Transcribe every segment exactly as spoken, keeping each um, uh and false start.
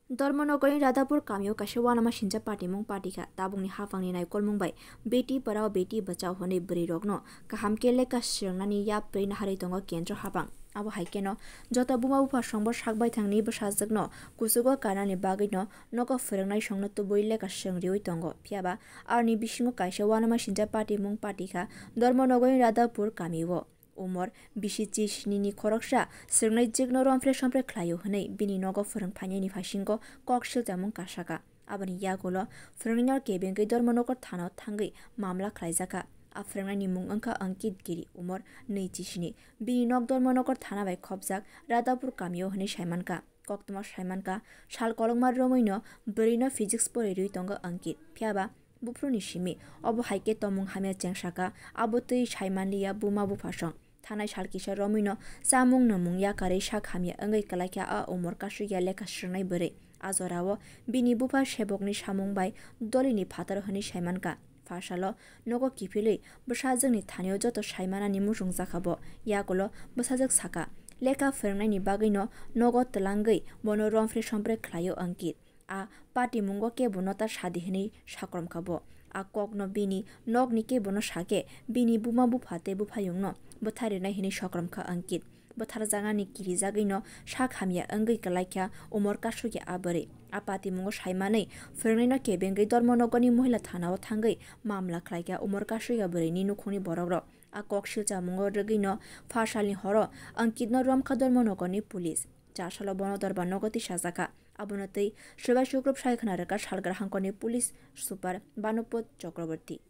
Dharmanagorni Radhapur kamio kaisa uanama sincha patimung patikha. Tabukni haphangni naikolmung bai Beti Padhao Beti Bachao hwnwi bwrwirokno kaham khe lekha swrwngnani yapri naharwi tongo kendro haphang. Abo hai kheno joto buma bupha songbo sak baithangni bwsajwkno kuchugo karnani bagwino nogo phwrwngnaisongno tubui lekha swrwng riwi tongo. Phiyaba aroni bisingo kaisa uanama sincha patimung patikha Dharmanagorni Radhapur kamio. Umor bisi chisni ni khoroksa swrwngnai jwkno romphre somphre khlaio hwnwi bini nogo phwrwng phainani phasingo kok silchamung kasaka. Aboni yagulo phwrwngnaino kebengwi Dharmanagar thanao thangwi mamla khlaijakha. A phwrwngnaini mung wngkha Ankit Giri, umor nwi chisni. Bini nok Dharmanagar thana bai khopjak Radhapur kamio hwnwi saimankha. Koktwma saimankha, sal kolokma romwino bwrwino physics porirwi tongo Ankit. Phiyaba buphuruni simi obo hai khe tongmung hamya chengsaka, abo twi saimanliya buma buphasong. Thanai sal kisa romwino chamung nwngmung yakarwi sak hamya wngwi kwlaikha a umor kasukya lekha swrwngnai bwrwi. A jorao bini bupha sebokni samung bai dolini phataro hwnwi saimankha. Pha salo nogo kiphilwi bwsajwkni thanio joto saimanani muchungjakha bo. Yagulo bwsajwk saka, lekha phwrwngnaini bagwino nogo twlangwi bono romphre somphre khlaio Ankit. A patimungo kebono ta sadi hwnwi sakromkha bo. A kokno bini nokni kebono sakhe bini buma bupha tei buphayungno bwtharinai hwnwi sakromkha Ankit. Bwtharjaknani kirijagwino sak hamya wngwi kwlaikha umor kasukya a bwrwi. A patimungo saimanwi phwrwngnaino kebengwi Dharmanagarni mohila thanao thangwi mamla khlaikha umor kasukya bwrwini nukhungni borokrok. A kok silchamungo rwgwino pha salni horo Ankitno romkha Dharmanagarni police. Char salo bono dorbar nogo tisajakha. Abono twi swbai sukrub sai khna rwkha Salgrahangkorni police super Banupot Chakraborty.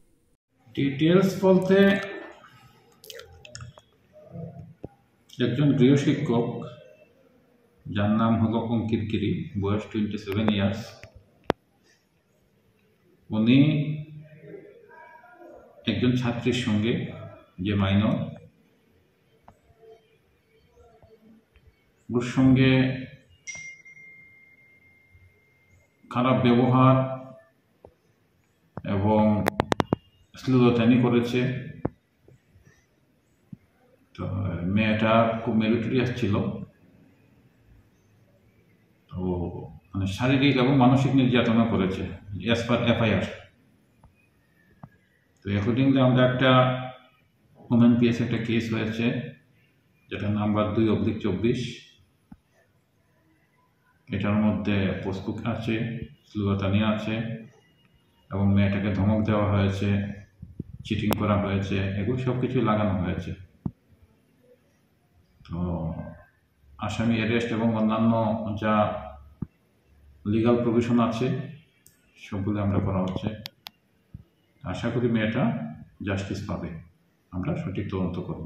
Details বলতে একজন গৃহশিক্ষক, যার নাম হলো অঙ্কিত গিরি, বয়স twenty seven years. উনি একজন ছাত্রীর সঙ্গে, যে মাইনর, ওর সঙ্গে খারাপ ব্যবহার এবং শ্লীলতাহানি করেছে। তো মেয়েটা খুব মেরিটোরিয়াস ছিল। তো মানে শারীরিক এবং মানসিক নির্যাতনও করেছে, as per এফআইআর। তো অ্যাকর্ডিংলি আমরা একটা ওমেন পিএস একটা কেস হয়েছে, যেটা নাম্বার দুই অবলিক চব্বিশ। এটার মধ্যে পোস্কো আছে, শ্লীলতাহানি আছে এবং মেয়েটাকে ধমক দেওয়া হয়েছে, চিটিং করা হয়েছে, এগুলো সব কিছুই লাগানো হয়েছে। তো আসামি অ্যারেস্ট এবং অন্যান্য যা লিগ্যাল প্রভিশন আছে, সবগুলো আমরা করা হচ্ছে। আশা করি মেয়েটা জাস্টিস পাবে, আমরা সঠিক তদন্ত করব।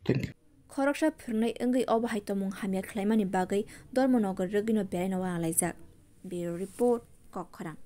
Thank you. Khoroksa phwrwngnai wngwi obo hai tongmung hamya khlaimani bagwi Dharmanagar rwgwino beraino uanalaijak. Bureau Report, Kokkhorang.